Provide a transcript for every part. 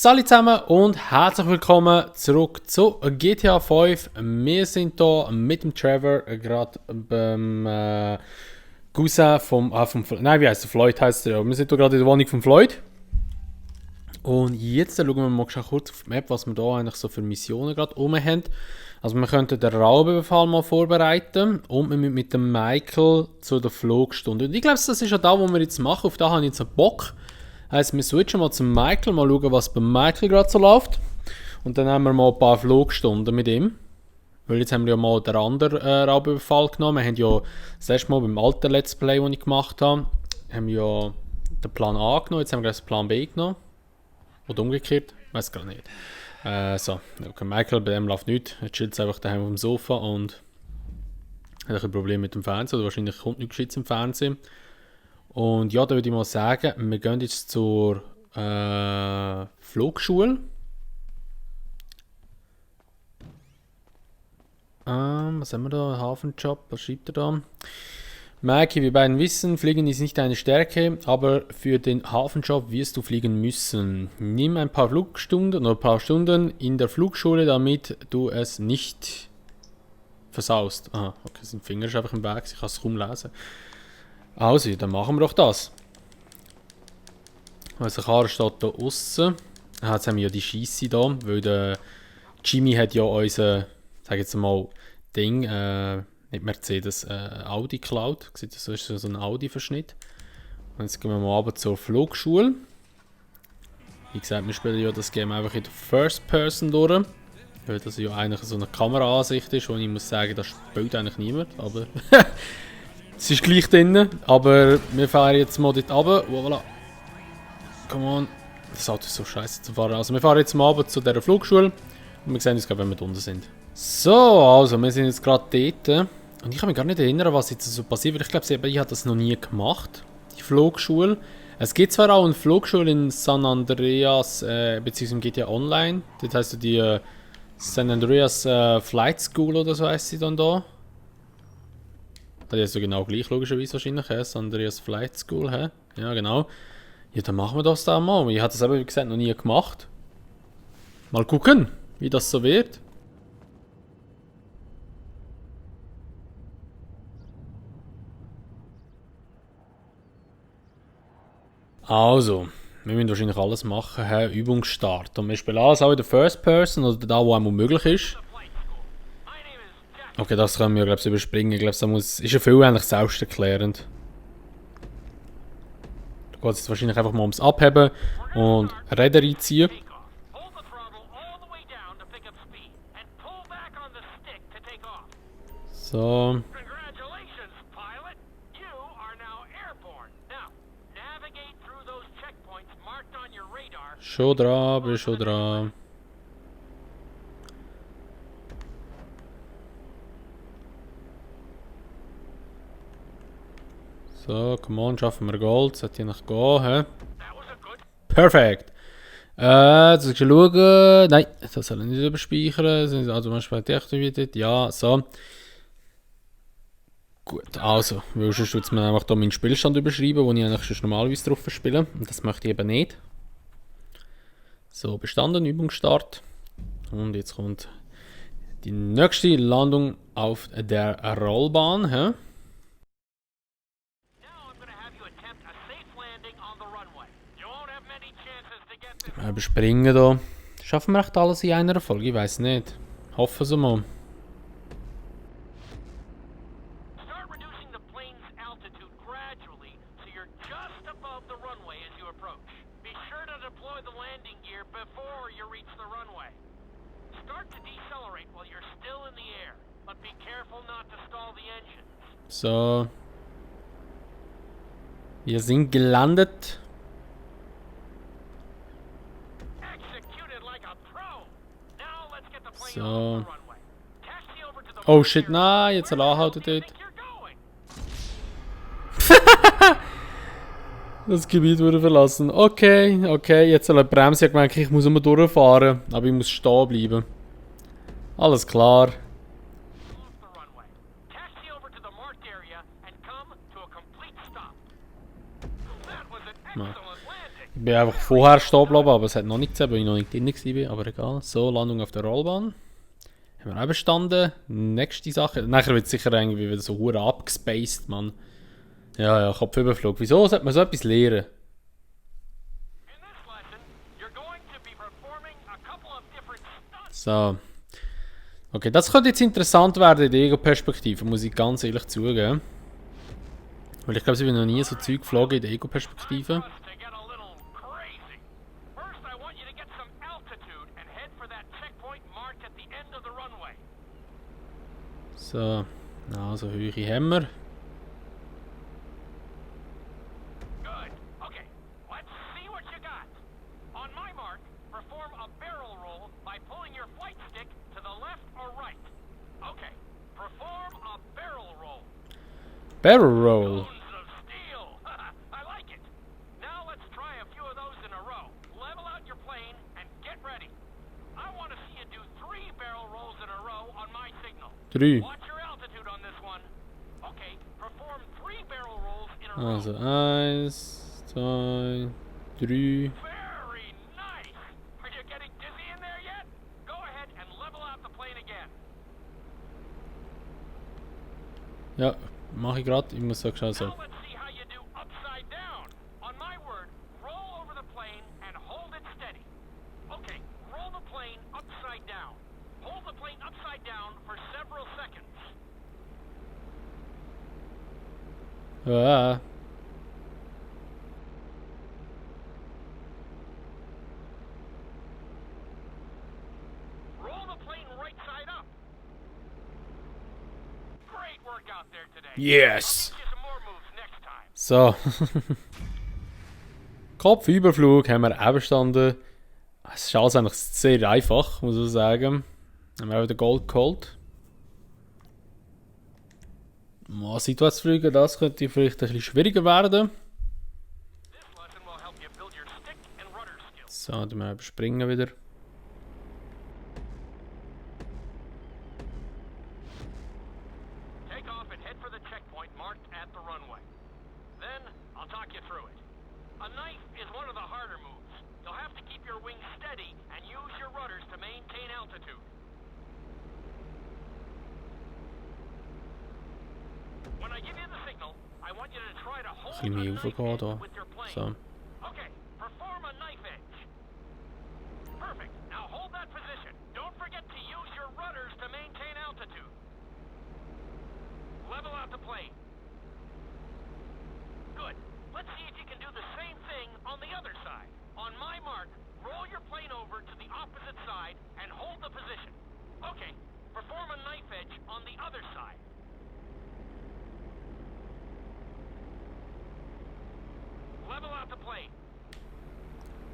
Salut zusammen und herzlich willkommen zurück zu GTA 5. Wir sind hier mit dem Trevor gerade beim Cousin nein, wie heißt der? Floyd heißt der ja. Wir sind hier gerade in der Wohnung von Floyd. Und jetzt schauen wir mal kurz auf die Map, was wir hier eigentlich so für Missionen gerade rum haben. Also wir könnten den Raubüberfall mal vorbereiten und wir müssen mit dem Michael zu der Flugstunde. Und ich glaube, das ist ja da, wo wir jetzt machen. Auf da habe ich jetzt einen Bock. Heisst, wir switchen mal zum Michael, mal schauen, was bei Michael gerade so läuft. Und dann haben wir mal ein paar Flugstunden mit ihm. Weil jetzt haben wir ja mal den anderen Raubüberfall genommen. Wir haben ja das erste Mal beim alten Let's Play, das ich gemacht habe, haben wir ja den Plan A genommen, jetzt haben wir den Plan B genommen. Oder umgekehrt, weiß gar nicht. So, okay, Michael, bei dem läuft nichts. Er chillt einfach daheim auf dem Sofa und hat ein Problem mit dem Fernsehen. Oder wahrscheinlich kommt nichts Gescheites im Fernsehen. Und ja, da würde ich mal sagen, wir gehen jetzt zur Flugschule. Was haben wir da? Hafenjob, was schreibt er da? Mikey, wir beiden wissen, Fliegen ist nicht deine Stärke, aber für den Hafenjob wirst du fliegen müssen. Nimm ein paar Flugstunden oder ein paar Stunden in der Flugschule, damit du es nicht versaust. Aha, okay, sein Finger ist einfach im Weg, ich kann es kaum lesen. Also, dann machen wir doch das. Also, Karre steht hier außen. Jetzt haben wir ja die Scheisse da, weil der Jimmy hat ja unser, sag jetzt mal, Ding, nicht Mercedes, Audi geklaut. Das ist so ein Audi-Verschnitt. Und jetzt gehen wir mal runter zur Flugschule. Wie gesagt, wir spielen ja das Game einfach in der First Person durch. Weil das ja eigentlich so eine Kameraansicht ist, und ich muss sagen, das spielt eigentlich niemand. Aber es ist gleich drin. Aber wir fahren jetzt mal dort runter. Voilà. Come on. Das Auto ist so scheiße zu fahren. Also wir fahren jetzt mal runter zu dieser Flugschule. Und wir sehen uns, wenn wir unten sind. So, also wir sind jetzt gerade dort. Und ich kann mich gar nicht erinnern, was jetzt so passiert wird. Ich glaube, ich habe das noch nie gemacht, die Flugschule. Es gibt zwar auch eine Flugschule in San Andreas, beziehungsweise im GTA Online. Das heisst die San Andreas Flight School oder so heisst sie dann da. Das ist so genau gleich, logischerweise wahrscheinlich. San Andreas Flight School, hä? Ja, genau. Ja, dann machen wir das da mal. Ich habe das eben, wie gesagt, noch nie gemacht. Mal gucken, wie das so wird. Also, wir müssen wahrscheinlich alles machen. Übungsstart. Und wir spielen alles auch in der First Person oder da, wo einmal möglich ist. Okay, das können wir, glaube ich, überspringen. Ich glaube, das ist ja viel eigentlich selbsterklärend. Da geht es jetzt wahrscheinlich einfach mal ums Abheben und Räder reinziehen. So. Schon dran, bin schon dran. So, come on, schaffen wir Gold. Sollte hier noch gehen, hä? Perfekt. Jetzt soll ich schauen. Nein, das soll ich nicht überspeichern. Also, man spielt deaktiviert. Ja, so. Gut, also, weil sonst tut es mir einfach hier meinen Spielstand überschreiben, wo ich eigentlich normalerweise drauf spiele. Und das möchte ich eben nicht. So, bestanden, Übungsstart. Und jetzt kommt die nächste Landung auf der Rollbahn. Hä? Überspringen da. Schaffen wir echt alles in einer Folge? Ich weiß nicht. Hoffen Sie mal. So. Wir sind gelandet. So. Oh shit, nein, jetzt anhalten dort. Das Gebiet wurde verlassen. Okay, okay, jetzt soll die Bremse. Ich gemerkt, ich muss immer durchfahren, aber ich muss stehen bleiben. Alles klar. Ich bin einfach vorher stehen geblieben, aber es hat noch nicht gesehen, weil ich noch nicht drin war. Aber egal. So, Landung auf der Rollbahn. Haben wir auch bestanden. Nächste Sache. Nachher wird es sicher irgendwie wieder so hure abgespaced, Mann. Ja, ja, Kopfüberflug. Wieso sollte man so etwas lernen? So. Okay, das könnte jetzt interessant werden in der Ego-Perspektive, muss ich ganz ehrlich zugeben. Weil ich glaube, ich bin noch nie so Zeug geflogen in der Ego-Perspektive. So, also Höhe haben wir. Barrel roll. Drei. Also 1, 2, 3. Ja, mache ich gerade. Ich muss sagen, schnell so. Ja. Yes! So. Kopfüberflug haben wir auch bestanden. Es ist alles eigentlich sehr einfach, muss ich sagen. Haben wir auch wieder Gold geholt. Mal seitwärts fliegen, das könnte vielleicht ein bisschen schwieriger werden. So, dann wir überspringen wieder. Ein bisschen mehr raufgehen hier. So.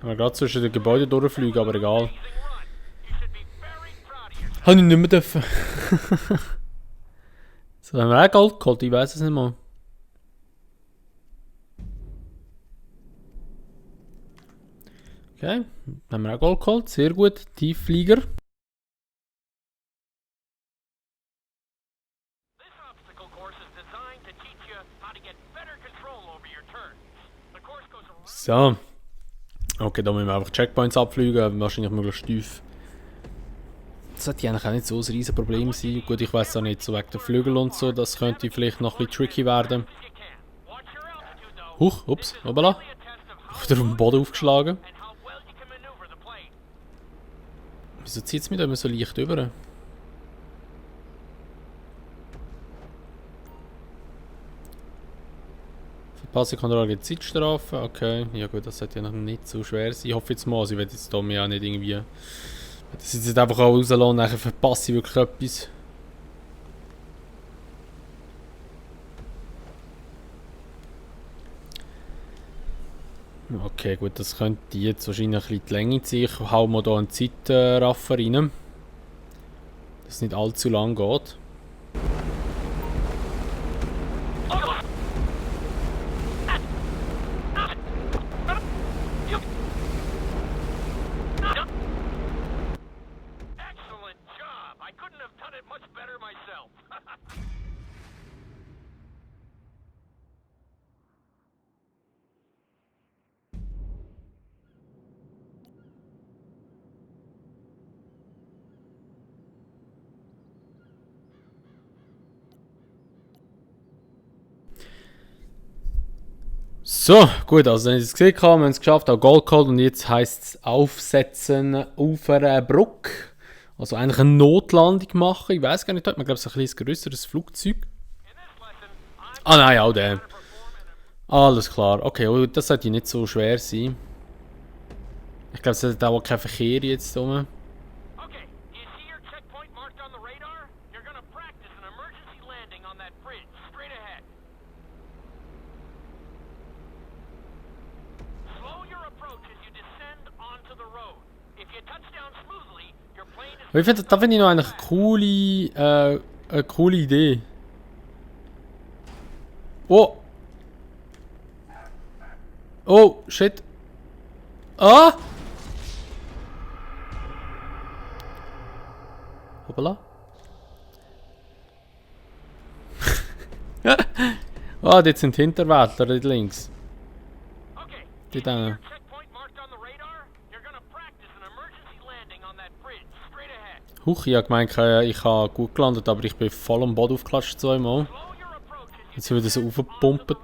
Wir gerade zwischen den Gebäuden durchfliegen, aber egal. Habe ich nicht mehr dürfen. So, haben wir auch Gold geholt? Ich weiß es nicht mal. Okay, haben wir auch Gold geholt. Sehr gut. Tiefflieger. So. Okay, da müssen wir einfach Checkpoints abfliegen, wahrscheinlich möglichst tief. Das sollte eigentlich auch nicht so ein riesen Problem sein. Gut, ich weiß auch nicht, so wegen der Flügel und so, das könnte vielleicht noch ein bisschen tricky werden. Huch, ups, hoppala. Wieder auf den Boden aufgeschlagen. Wieso zieht es mich da immer so leicht über? Verpassungskontrolle gibt Zeitstrafe, okay. Ja gut, das sollte ja noch nicht so schwer sein. Ich hoffe jetzt mal, ich werde jetzt da mir auch nicht irgendwie... Das ist jetzt einfach auch rauslassen, nachher verpasse ich wirklich etwas. Okay, gut, das könnte jetzt wahrscheinlich ein bisschen die Länge ziehen. Ich hau mal hier einen Zeitraffer rein. Dass es nicht allzu lang geht. So, gut, also wenn ich es gesehen habe, wir haben es geschafft, auch Gold geholt und jetzt heisst es aufsetzen auf einer Brücke. Also eigentlich eine Notlandung machen. Ich weiß gar nicht, hat man glaube ich ein bisschen größeres Flugzeug. Ah nein, auch der. Alles klar, okay, oh, das sollte nicht so schwer sein. Ich glaube, es hat auch keinen Verkehr jetzt rum. Aber ich finde, da finde ich noch eine coole Idee. Oh! Oh, shit! Ah! Hoppala. Ah, dort sind Hinterwäldler, dort links. Die da. Huch, ich habe gemeint, ich habe gut gelandet, aber ich bin voll am Boden aufgeklatscht zweimal. Jetzt wird so aufgepumpt.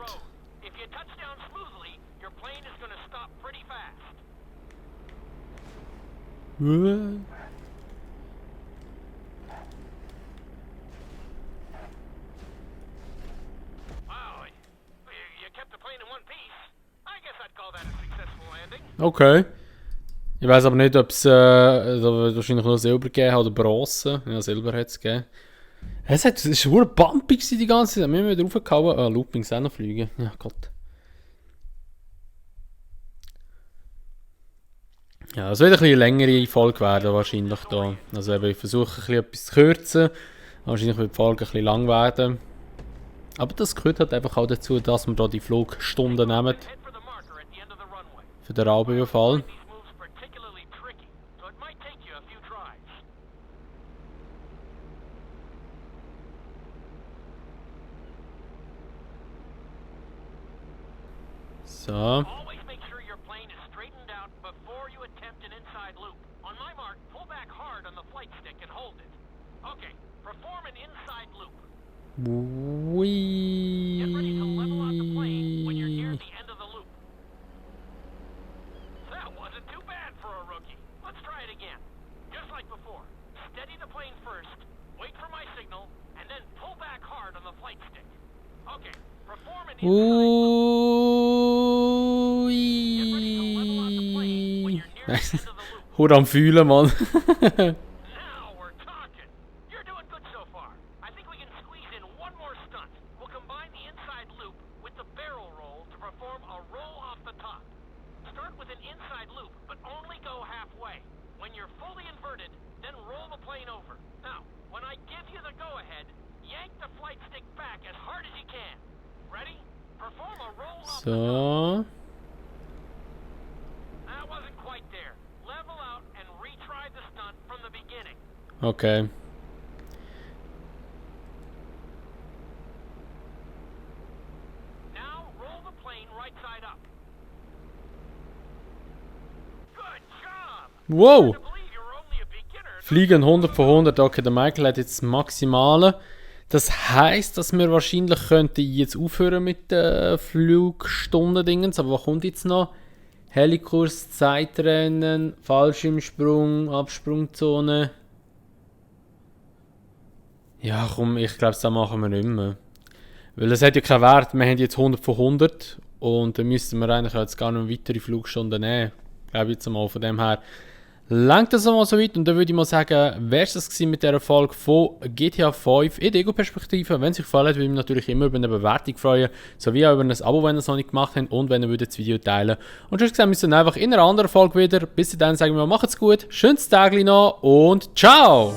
Okay. Ich weiß aber nicht, ob es wahrscheinlich nur Silber gegeben hat oder Bronze. Ja, Silber hat es gegeben. Es war schon bumpig die ganze Zeit. Wir haben wieder raufgehauen. Ah, Loopings auch noch fliegen. Ja, Gott. Ja, es wird ein bisschen längere Folge werden wahrscheinlich da. Also ich versuche ein bisschen etwas zu kürzen. Wahrscheinlich wird die Folge ein bisschen lang werden. Aber das gehört halt einfach auch dazu, dass wir da die Flugstunden nehmen. Für den Raubüberfall. So. Whee. That wasn't too bad for a rookie. Let's try it again. Just like before. Steady the plane first, wait for my signal, and then pull back hard on the flight stick. Okay, perform an inside loop. Hut am Fühlen, Mann. So. Okay. Wow! Fliegen 100 von 100. Okay, der Michael hat jetzt das Maximale. Das heisst, dass wir wahrscheinlich könnten jetzt aufhören mit den Flugstunden-Dingens. Aber was kommt jetzt noch? Helikurs, Zeitrennen, Fallschirmsprung, Absprungzone. Ja, komm, ich glaube, das machen wir nicht mehr. Weil es hat ja keinen Wert. Wir haben jetzt 100 von 100. Und dann müssten wir eigentlich jetzt gar nicht weitere Flugstunden nehmen. Ich glaube jetzt mal von dem her. Langt das einmal so weit und dann würde ich mal sagen, wäre es das mit dieser Folge von GTA 5 in der Ego-Perspektive. Wenn es euch gefallen hat, würde ich mich natürlich immer über eine Bewertung freuen, sowie auch über ein Abo, wenn ihr es noch nicht gemacht habt und wenn ihr das Video teilen würdet. Und sonst sehen wir uns dann einfach in einer anderen Folge wieder. Bis dann sagen wir mal, macht's gut, schönes Tag noch und ciao!